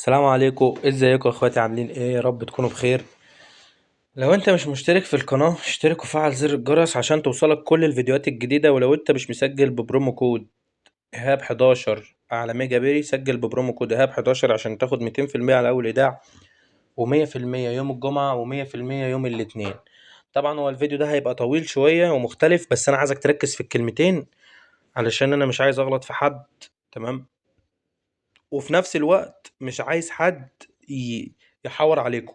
السلام عليكم، ازيكم يا اخواتي؟ عاملين ايه؟ يا رب تكونوا بخير. لو انت مش مشترك في القناة اشترك وفعل زر الجرس عشان توصلك كل الفيديوهات الجديدة. ولو انت مش مسجل ب promo code ايهاب 11 على ميجا بيري، سجل ب promo code ايهاب 11 عشان تاخد 200% على اول ايداع، ومية في المية يوم الجمعة، ومية في المية يوم الاثنين. طبعا هو الفيديو ده هيبقى طويل شوية ومختلف، بس انا عايزك تركز في الكلمتين علشان انا مش عايز اغلط في حد، تمام؟ وفي نفس الوقت مش عايز حد يحور عليكم.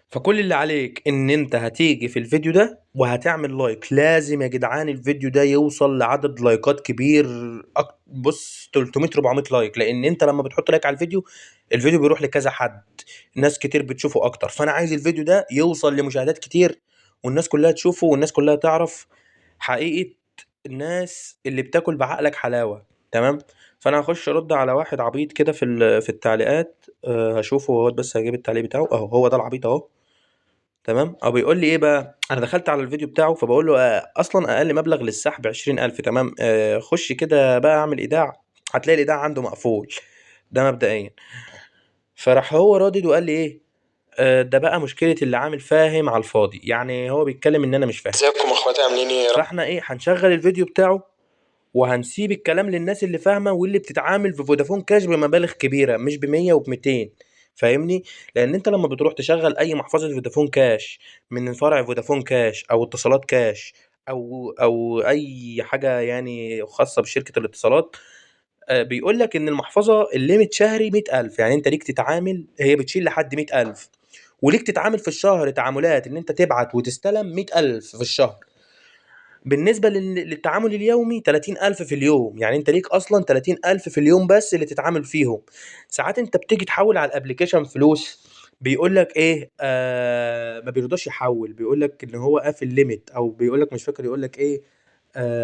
فكل اللي عليك ان انت هتيجي في الفيديو ده وهتعمل like. لازم يا جدعان الفيديو ده يوصل لعدد لايكات كبير، بص 300 400 like، لان انت لما بتحط like على الفيديو، الفيديو بيروح لكذا حد، ناس كتير بتشوفه اكتر. فانا عايز الفيديو ده يوصل لمشاهدات كتير والناس كلها تشوفه والناس كلها تعرف حقيقة الناس اللي بتاكل بعقلك حلاوة، تمام؟ فانا هخش ارد على واحد عبيط كده في التعليقات، هشوفه هو، بس هجيب التعليق بتاعه اهو، هو ده العبيط اهو، تمام؟ او بيقول لي ايه بقى؟ انا دخلت على الفيديو بتاعه فبقول له اصلا اقل مبلغ للسحب 20000، تمام؟ خش كده بقى اعمل ايداع، هتلاقي الايداع عنده مقفول، ده مبدئيا. فراح هو رادد وقال لي ايه؟ ده بقى مشكلة اللي عامل فاهم على الفاضي، يعني هو بيتكلم ان انا مش فاهم. ازيكم اخواتي عاملين ايه يا رب؟ فاحنا ايه، هنشغل الفيديو بتاعه وهنسيب الكلام للناس اللي فاهمه واللي بتتعامل في فودافون كاش بمبالغ كبيرة، مش ب100 وب200، فاهمني؟ لان انت لما بتروح تشغل اي محفظة فودافون كاش من فرع فودافون كاش او اتصالات كاش او اي حاجة يعني خاصة بشركه الاتصالات، بيقول لك ان المحفظة ال limit شهري 100000، يعني انت ليك تتعامل، هي بتشيل لحد 100000، وليك تتعامل في الشهر تعاملات ان انت تبعت وتستلم 100000 في الشهر. بالنسبة للتعامل اليومي 30000 في اليوم، يعني انت ليك اصلا 30000 في اليوم بس اللي تتعامل فيهم. ساعات انت بتيجي تحول على ال application فلوس، بيقول لك ايه؟ ما بيرضاش يحول، بيقول لك ان هو قافل limit، او بيقول لك مش فاكر يقول لك ايه،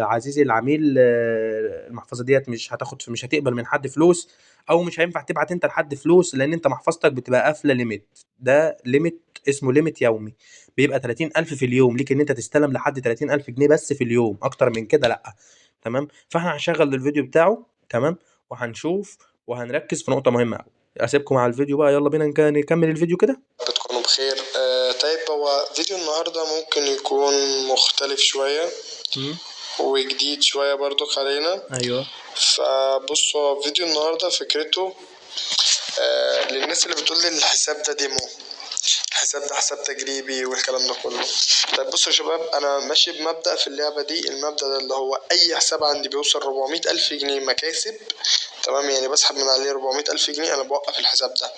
عزيزي العميل، المحفظة ديت مش هتاخد، مش هتقبل من حد فلوس، او مش هينفع تبعت انت لحد فلوس لان انت محفظتك بتبقى قافله limit. ده limit اسمه limit يومي، بيبقى 30000 في اليوم، ليك ان انت تستلم لحد 30000 جنيه بس في اليوم، اكتر من كده لا، تمام؟ فاحنا هنشغل الفيديو بتاعه، تمام؟ وهنشوف وهنركز في نقطة مهمة قوي. اسيبكم على الفيديو بقى، يلا بينا نكمل الفيديو كده. بتكونوا بخير. طيب هو فيديو النهارده ممكن يكون مختلف شوية وجديد شوية برضو علينا. فبصوا، هو فيديو النهارده فكرته، للناس اللي بتقول لي الحساب ده demo، الحساب ده حساب تجريبي والكلام ده كله. طيب بصوا يا شباب، انا ماشي بمبدأ في اللعبة دي، المبدأ ده اللي هو اي حساب عندي بيوصل 400,000 جنيه مكاسب، تمام؟ يعني بسحب من عليه 400,000 جنيه، انا بوقف الحساب ده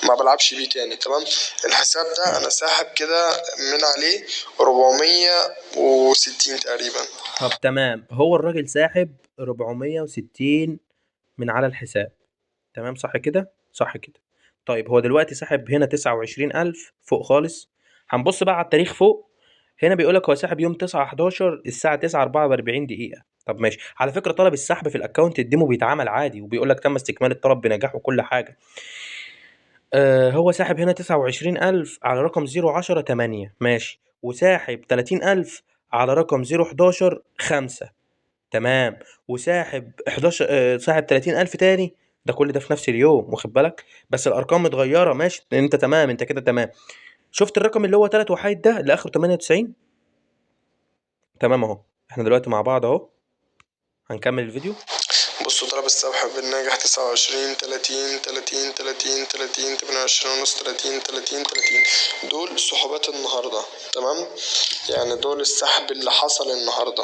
ما بلعبش بيه تاني، تمام؟ الحساب ده انا ساحب كده من عليه 460 تقريبا. طب تمام، هو الراجل ساحب 460 من على الحساب، تمام؟ صح كده؟ صح كده. طيب هو دلوقتي ساحب هنا 29000 فوق خالص. هنبص بقى على التاريخ فوق هنا، بيقول لك هو ساحب يوم 9/11 الساعة 9:44 دقيقة. طب ماشي، على فكرة طلب السحب في ال account ال demo بيتعمل عادي، وبيقول لك تم استكمال الطلب بنجاح وكل حاجة. هو ساحب هنا 29000 على رقم zero عشرة تمانية، ماشي، وساحب 30000 على رقم zero حداشر خمسة، تمام، وساحب حداشر، ساحب 30000 تاني، ده كل ده في نفس اليوم، واخد بالك؟ بس الارقام متغيرة، ماشي، انت تمام، انت كده تمام. شفت الرقم اللي هو 3 وحيد ده اللي اخره 98؟ تمام اهو، احنا دلوقتي مع بعض اهو، هنكمل الفيديو. بصوا، طلب السحب بالناجح تسعة وعشرين، تلاتين، تلاتين، تلاتين، تلاتين، تمانية وعشرين ونص، تلاتين، تلاتين، تلاتين، دول سحوبات النهاردة، تمام؟ يعني دول السحب اللي حصل النهاردة.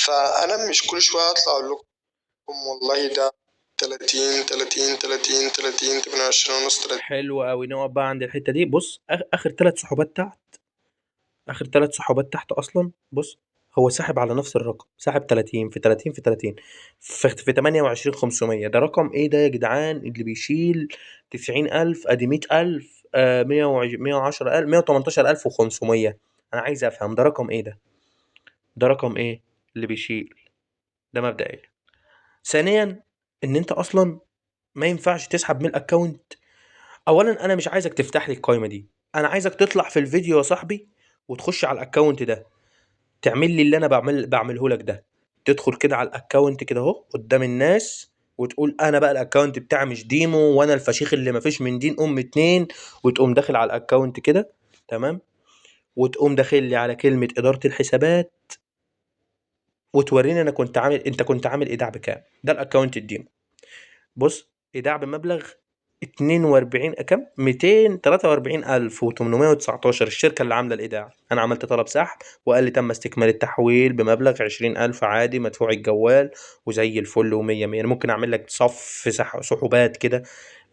فأنا مش كل شوية أطلع أقول لكم والله ده تلاتين، تلاتين، تلاتين، تلاتين، تمانية وعشرين ونص، تلاتين. حلو أوي، نقف بقى عند الحتة دي. بص، آخر تلات سحوبات تحت، آخر تلات سحوبات تحت أصلاً، بص هو ساحب على نفس الرقم، ساحب 30 في 30 في 30 في 28500. ده رقم إيه ده يا جدعان اللي بيشيل 90000؟ أدي 100000، 110000، 118500. أنا عايز أفهم ده رقم إيه ده؟ ده رقم إيه اللي بيشيل ده مبدئياً؟ ثانياً، إن أنت أصلاً ما ينفعش تسحب من الأكونت. أولاً أنا مش عايزك تفتح لي القايمة دي، أنا عايزك تطلع في الفيديو يا صاحبي وتخش على الأكونت ده، تعمل لي اللي أنا بعمله لك ده، تدخل كده على الأكونت كده أهو قدام الناس وتقول انا بقى ال account بتاعي مش demo، وانا الفشيخ اللي مفيش من دين ام 2، وتقوم داخل على ال account كده، تمام، وتقوم داخل لي على كلمة ادارة الحسابات وتوريني انا كنت عامل، انت كنت عامل ايداع بكام. ده ال account ال demo. بص، ايداع بمبلغ 42 كام 243,819، الشركة اللي عامله الايداع. انا عملت طلب سحب وقال لي تم استكمال التحويل بمبلغ 20,000 عادي مدفوع الجوال وزي الفل ومية مية. انا ممكن اعمل لك صف سحوبات كده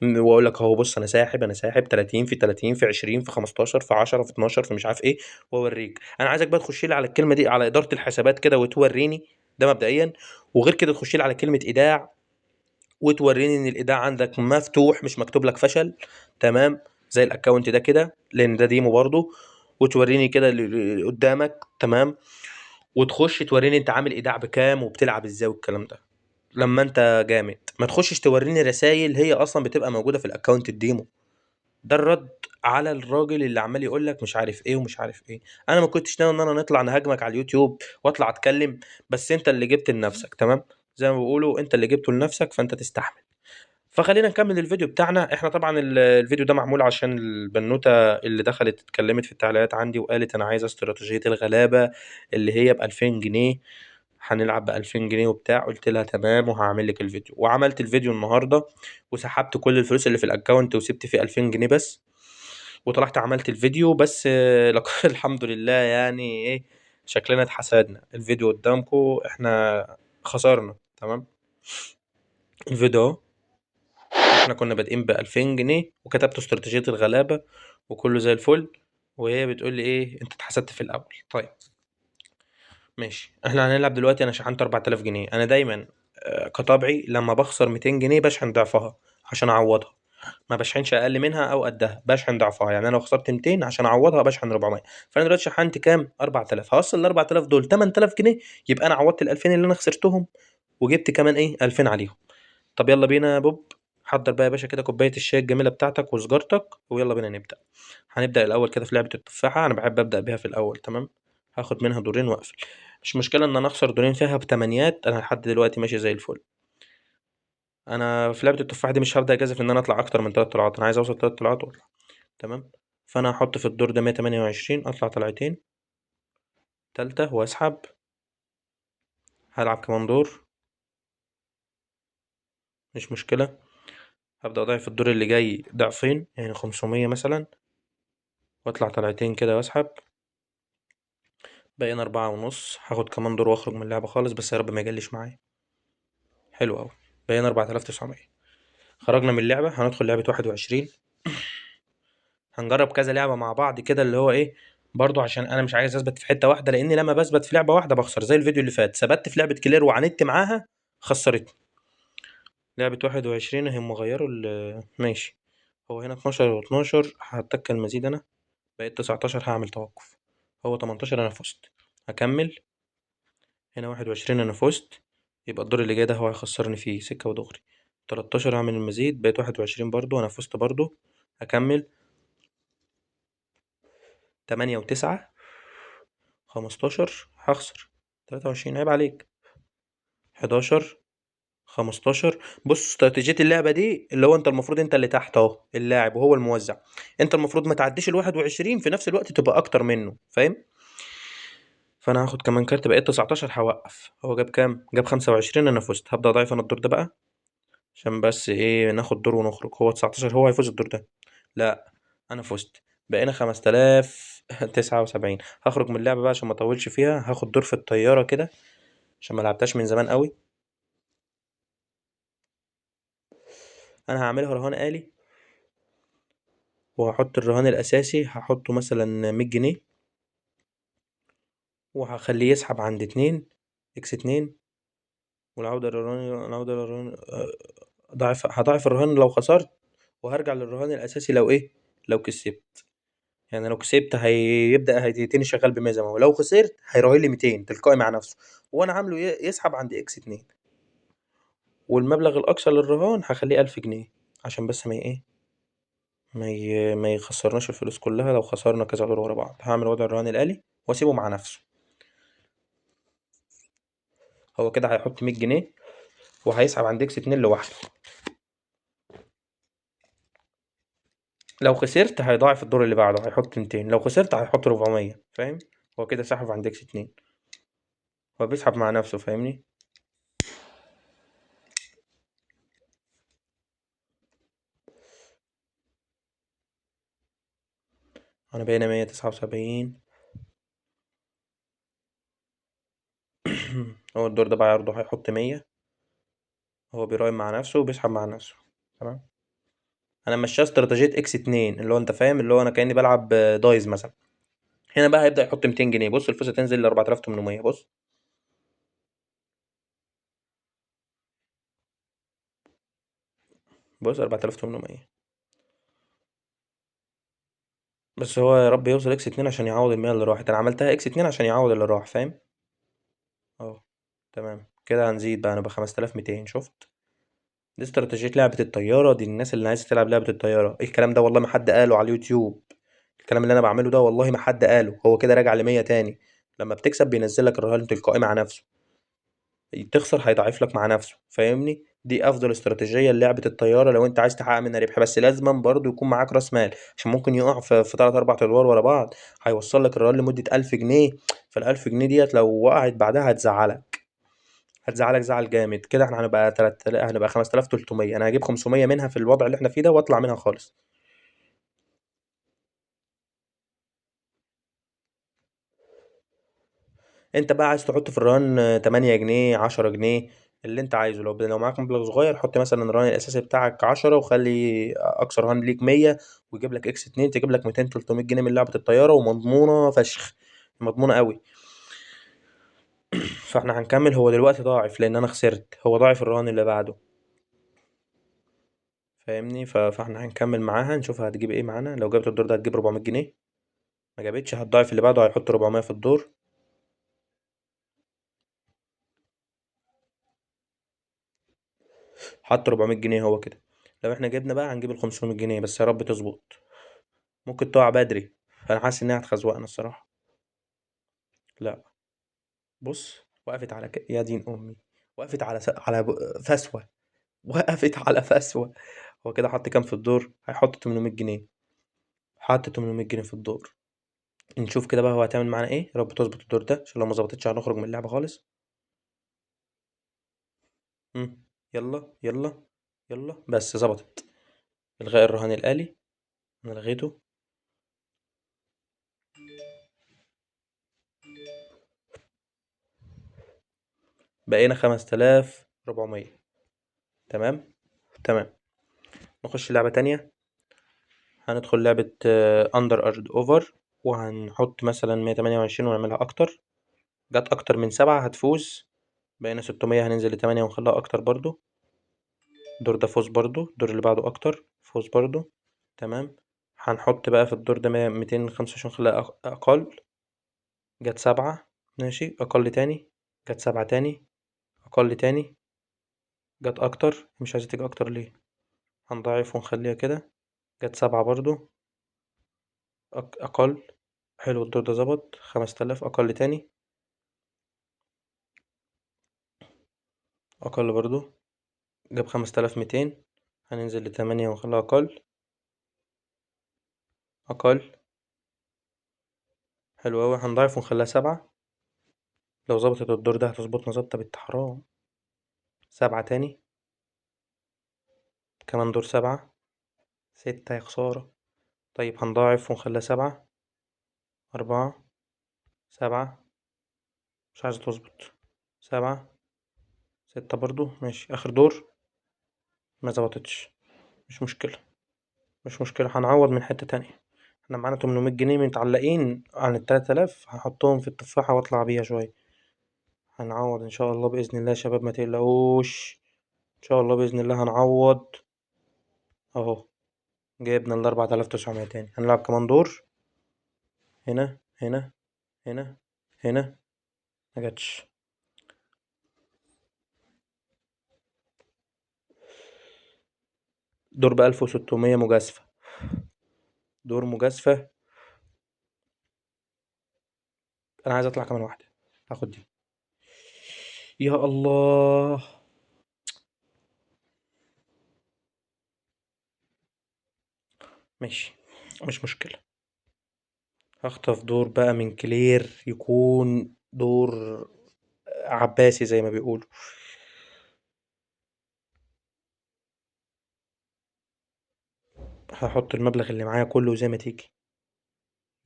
واقول لك اهو بص انا ساحب، انا ساحب 30 في 30 في 20 في 15 في 10 في 12 في مش عارف ايه، واوريك. انا عايزك بقى تخش لي على الكلمة دي، على ادارة الحسابات كده، وتوريني ده مبدئيا، وغير كده تخش لي على كلمة ايداع وتوريني ان الايداع عندك مفتوح مش مكتوب لك فشل، تمام، زي ال account ده كده لان ده demo برضو، وتوريني كده اللي قدامك، تمام، وتخش توريني انت عامل ايداع بكام وبتلعب ازاي والكلام ده. لما انت جامد ما تخشش توريني رسائل هي اصلا بتبقى موجودة في ال account ال demo. ده الرد على الراجل اللي عمال يقول لك مش عارف ايه ومش عارف ايه. انا ما كنتش ناوي ان انا نطلع نهاجمك على اليوتيوب واطلع اتكلم، بس انت اللي جبت لنفسك، تمام، زي ما بيقولوا انت اللي جبته لنفسك فانت تستحمل. فخلينا نكمل الفيديو بتاعنا. احنا طبعا الفيديو ده معمول عشان البنوته اللي دخلت اتكلمت في التعليقات عندي وقالت انا عايزه استراتيجية الغلابة اللي هي ب2000 جنيه، هنلعب ب2000 جنيه وبتاع. قلت لها تمام وهعمل لك الفيديو، وعملت الفيديو النهارده وسحبت كل الفلوس اللي في ال account وسبت فيه 2000 جنيه بس، وطلعت عملت الفيديو. بس الحمد لله يعني ايه، شكلنا اتحسدنا. الفيديو قدامكم، احنا خسرنا، تمام. الفيديو اهو، احنا كنا بادئين ب2000 جنيه وكتبت استراتيجية الغلابة وكله زي الفل، وهي بتقول لي ايه انت اتحسدت في الاول. طيب ماشي، احنا هنلعب دلوقتي. انا شحنت 4000 جنيه. انا دايما كطبعي لما بخسر 200 جنيه بشحن ضعفها عشان اعوضها، ما بشحنش اقل منها او قدها، بشحن ضعفها. يعني انا لو خسرت 200 عشان اعوضها بشحن 400. فانا دلوقتي شحنت كام؟ 4000. هوصل ال 4000 دول 8000 جنيه، يبقى انا عوضت ال 2000 اللي انا خسرتهم وجبت كمان ايه 2000 عليهم. طب يلا بينا يا بوب، حضر بقى يا باشا كده كوباية الشاي الجميلة بتاعتك وسجارتك ويلا بينا نبدا. هنبدا الاول كده في لعبه التفاحة، انا بحب ابدا بيها في الاول، تمام. هاخد منها دورين واقفل، مش مشكلة ان انا اخسر دورين فيها بتمانيات، انا لحد دلوقتي ماشي زي الفل. انا في لعبه التفاحة دي مش هبدا اجازف ان انا اطلع اكتر من 3 طلعات، انا عايز اوصل 3 طلعات واطلع، تمام. فانا هحط في الدور ده 128، اطلع طلعتين تالتة واسحب، هلعب كمان دور مش مشكلة. هبدا اضيع في الدور اللي جاي ضعفين، يعني 500 مثلا، واطلع طلعتين كده واسحب. بقينا 4.5، هاخد كمان دور واخرج من اللعبة خالص، بس يا رب ما يجلش معايا. حلو أوي، بقينا 4900. خرجنا من اللعبة، هندخل لعبة 21. هنجرب كذا لعبة مع بعض كده، اللي هو إيه برضو، عشان أنا مش عايز أثبت في حتة واحدة، لأن لما بثبت في لعبة واحدة بخسر. زي الفيديو اللي فات، ثبت في لعبة كلير وعاندت معاها خسرتني. لعبة 21 هم غيروا ماشي، هو هنا اتناشر واتناشر، هتك المزيد أنا بقيت 19، هعمل توقف. هو 18 أنا فزت، هكمل. هنا 21 أنا فزت، يبقى الدور اللي جاي ده هو هيخسرني فيه سكة ودغري. 13 هعمل المزيد، بقيت 21 برضو أنا فزت برضو، هكمل. 8 و9 15، هخسر. 23 عيب عليك. 11 15. بص استراتيجية اللعبة دي اللي هو انت المفروض انت اللي تحت اهو اللاعب وهو الموزع، انت المفروض ما تعديش 21 في نفس الوقت تبقى اكتر منه، فاهم؟ فانا هاخد كمان كارت، بقيت 19 هوقف. هو جاب كام؟ جاب 25، انا فزت. هبدأ اضيف انا الدور ده بقى عشان بس ايه، ناخد دور ونخرج. هو 19، هو هيفوز الدور ده. لا انا فزت، بقينا 5079. هخرج من اللعبة بقى عشان ما اطولش فيها. هاخد دور في الطيارة كده عشان ما لعبتهاش من زمان قوي. انا هعملها رهان آلي، وهحط الرهان الاساسي هحطه مثلا 100 جنيه، وهخليه يسحب عند 2 اكس 2، والعودة للرهان، العودة للرهان، هضاعف الرهان لو خسرت، وهرجع للرهان الأساسي لو إيه؟ لو كسبت. يعني لو كسبت هيبدأ هيتني شغال بمية زي ما هو، لو خسرت هيراهن لي 200 تلقائي مع نفسه، وأنا عامله يسحب عند اكس 2. والمبلغ الأقصى للرهان هخليه 1000 جنيه عشان بس ما إيه؟ ما يخسرناش الفلوس كلها لو خسرنا كذا دور ورا بعض. هعمل وضع الرهان الآلي وأسيبه مع نفسه. هو كده هيحط 100 جنيه، وهيسحب عند X 2 لوحده. لو خسرت هيضاعف الدور اللي بعده، هيحط 200، لو خسرت هيحط 400، فاهم؟ هو كده سحب عند X 2، هو بيسحب مع نفسه، فاهمني؟ انا بقينا 179. هو الدور ده بقى برضه هيحط 100، هو بيراهن مع نفسه وبيسحب مع نفسه، تمام. انا ماشيها استراتيجية X 2، اللي هو انت فاهم، اللي هو انا كأني بلعب دايز مثلا. هنا بقى هيبدأ يحط 200 جنيه، بص الفلوس هتنزل ل 4800، بص بص 4800. بس هو يا رب يوصل X 2 عشان يعوض المية اللي راحت. انا عملتها X 2 عشان يعوض اللي راح، فاهم؟ اهو تمام كده. هنزيد بقى، نبقى 5200. شفت؟ دي استراتيجية لعبة الطيارة، دي الناس اللي عايزة تلعب لعبة الطيارة. ايه الكلام ده؟ والله ما حد قاله على اليوتيوب، الكلام اللي انا بعمله ده والله ما حد قاله. هو كده راجع ل100 تاني، لما بتكسب بينزل لك الرهان تلقائي مع نفسه، تخسر هيضاعف لك مع نفسه، فاهمني؟ دي افضل استراتيجية للعبة الطيارة لو انت عايز تحقق منها ربح، بس لازما برضو يكون معاك راس مال، عشان ممكن يقع في 3-4 ادوار ورا بعض، هيوصل لك الرهان لمدة 1000 جنيه، فالألف جنيه ديت لو وقعت بعدها هتزعلك، هتزعلك زعل جامد. كده احنا هنبقى تلات آلاف، هنبقى 5300. انا هجيب 500 منها في الوضع اللي احنا فيه ده واطلع منها خالص. انت بقى عايز تحط في الرهان 8 جنيه، 10 جنيه، اللي انت عايزه. لو معاك مبلغ صغير حط مثلا الرهان الاساسي بتاعك 10، وخلي اقصى رهان ليك 100، ويجيب لك X 2، تجيب لك 200 300 جنيه من لعبة الطيارة، ومضمونة فشخ، مضمونة قوي. فاحنا هنكمل. هو دلوقتي ضاعف لان انا خسرت، هو ضاعف الرهان اللي بعده، فاهمني؟ فاحنا هنكمل معاها نشوف هتجيب ايه معانا. لو جابت الدور ده هتجيب 400 جنيه، ما جابتش هتضاعف اللي بعده، هيحط 400 في الدور. حط 400 جنيه هو كده. لو احنا جبنا بقى هنجيب ال 500 جنيه، بس يا رب تظبط. ممكن تقع بدري، فانا حاسس انها هتخزوقنا الصراحه. لا بص، وقفت على يا دين امي، وقفت على على فسوه، وقفت على فسوه. هو كده حط كام في الدور؟ هيحط 800 جنيه، حط 800 جنيه في الدور. نشوف كده بقى هو هتعمل معانا ايه. يا رب تظبط الدور ده، عشان لو ما ظبطتش هنخرج من اللعبه خالص. يلا يلا يلا، بس ظبطت. الغاء الرهان الآلي، انا لغيته. بقينا 5400. تمام تمام. نخش لعبة تانية، هندخل لعبة، under and over، وهنحط مثلا 128 ونعملها اكتر. جت اكتر من 7 هتفوز. بقينا 600، هننزل لتمانية ونخليها اكتر برضو. الدور ده فوز برضو، الدور اللي بعده اكتر فوز برضو. تمام. هنحط بقى في الدور ده 225 نخليها اقل. جت 7، ماشي، اقل تاني، جت 7 تاني، اقل تاني، جت اكتر. مش عايزة تيجي اكتر ليه؟ هنضاعف ونخليها كده. جت 7 برضو، اقل. حلو، الدور ده ظبط. 5000، اقل تاني، اقل برضو، جاب 5200. هننزل لتمانية ونخليها اقل، اقل. حلو اوي. هنضاعف ونخليها 7. لو ظبطت الدور ده هتظبطنا ظبطة بنت حرام. 7 تاني، كمان دور 7، 6، يا خسارة. طيب هنضاعف ونخليها 7، 4، 7، مش عايزة تظبط. 7، 6 برضو، ماشي. آخر دور ما ظبطتش، مش مشكلة، مش مشكلة، هنعوض من حتة تانية. احنا معانا 800 جنيه متعلقين عن التلات آلاف، هحطهم في التفاحة واطلع بيها شوية. هنعوض ان شاء الله بإذن الله يا شباب، ما تقلقوش، ان شاء الله بإذن الله هنعوض. اهو جبنا الأربعة آلاف تسعمية تاني. هنلعب كمان دور. هنا هنا هنا هنا، ما جاتش. دور بألف وستمية مجازفة، دور مجازفة. أنا عايز أطلع كمان واحدة، هاخد دي. يا الله، ماشي، مش مشكلة. هخطف دور بقى من كلير، يكون دور عباسي زي ما بيقولوا. هحط المبلغ اللي معايا كله زي ما تيجي.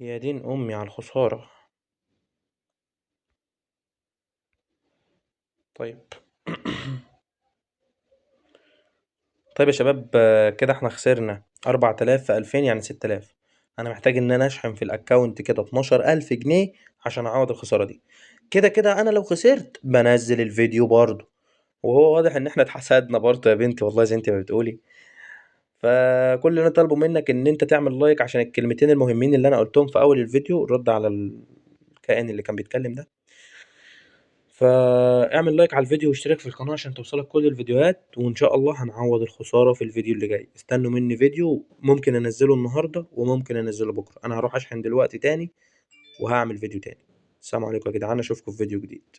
يا دين امي على الخسارة. طيب. طيب يا شباب، كده احنا خسرنا 4000 في 2000 يعني 6000. انا محتاج ان انا اشحن في ال account كده 12000 جنيه عشان اعوض الخسارة دي. كده كده انا لو خسرت بنزل الفيديو برضه، وهو واضح ان احنا اتحسدنا برضه يا بنتي والله زي انت ما بتقولي. فكل اللي انا طالبه منك ان انت تعمل like عشان الكلمتين المهمين اللي انا قلتهم في اول الفيديو، رد على الكائن اللي كان بيتكلم ده. فاعمل like على الفيديو واشترك في القناة عشان توصلك كل الفيديوهات، وان شاء الله هنعوض الخسارة في الفيديو اللي جاي. استنوا مني فيديو، ممكن انزله النهاردة وممكن انزله بكرة. انا هروح اشحن دلوقتي تاني وهعمل فيديو تاني. السلام عليكم يا جدعان، اشوفكم في فيديو جديد.